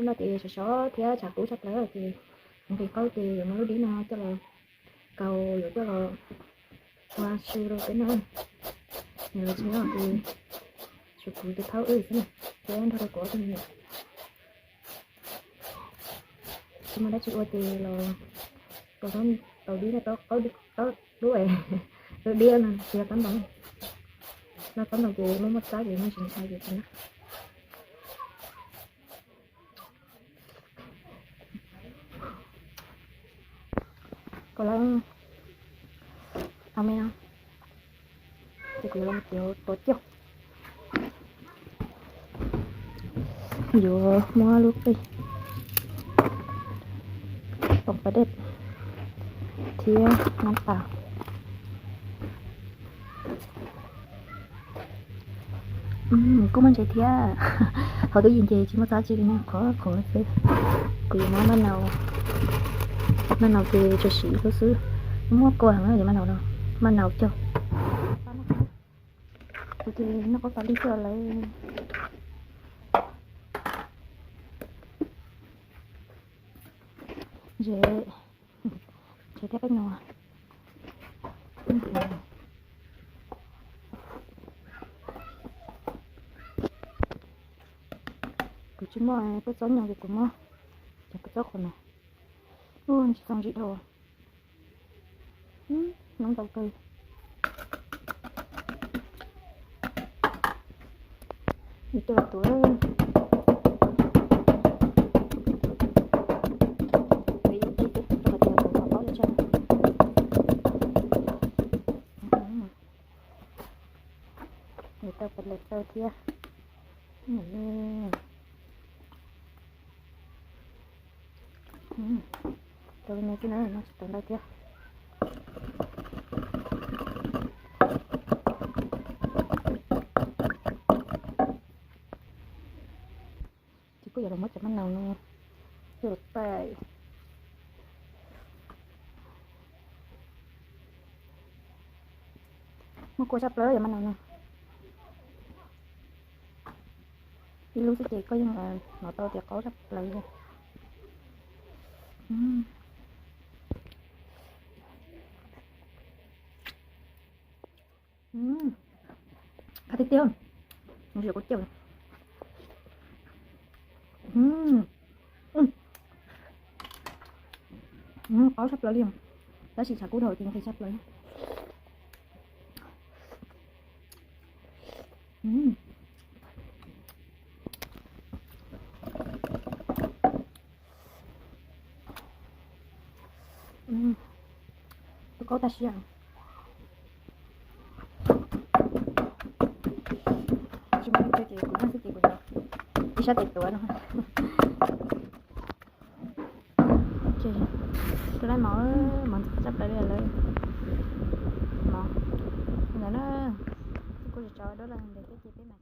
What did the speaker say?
Lub no ces sov sov thiab tshav kub tshaj plaws ces nqhis qaub ces yuav muab lub dib no coj los kaus, yuav coj los ua su rau peb noj. Yog lawv tsis noj ces tshuav kuv tus thaub wb xwb na, thiab nrog rau kuv ob tug me nyuam. Tsis muaj dab tsi ua ces los kaus, kaus dib no, taub dib, lub dib no tsis yog taub ntoo. Lub taub ntoo ces muaj muaj txab ces muaj tsis ntshai ces tsis na. Kaus lawm, au me no, ces kuv yuav los tiav tua coj. Yuav muab lub qij, poom pas dej thiab nab tas. Kuj muaj ntses thiab. Hauv twj ywm ces tsis muaj txab tsi li na, qhuav qhuav xwb. Kuv yuav muab maj naus, maj naus ces tsuas siv ib lub xwb, muaj kua heev na, yuav maj naus no, maj naus cog. Kuv ces noj qaub tas li xwb lawm. Ntses, ntses thiab qej nus. Kuv tsis muaj kua txob nyoos ces kuv muab cov kua txob qhuav no. Ua tsis txoos ntsim dhau. Noo ntau kawg. Yuav coj los tuav. Kuv ib lub qij xwb rau qhov tias kuv qhov paub li tsawg. Yuav tau pes lawm tau thiab. Rau li no xwb na, no tsis tau ntau thiab. Ces kuj yuav los muab cov maj naus no coj los taim. Muaj kua tshaj plaws cov maj naus no. Ib lub xwb ces koj yeej hnov tau tias qaub tshaj plaws li. Qab tiag tiag. Qaub tshaj plaws li. Tab sis tshav kub dhau ces nqhis tshaj plaws. Tus qaub tag siab. Tsis muaj neeg ces kuv nyob xwb ces kuv ib sab tes tuav no. Ces rau lawm mov, mov ntxim tshaj plaws li lawm. Mov ntawd na, kuj tsis tso dua lawm ntev thiab ces peb mam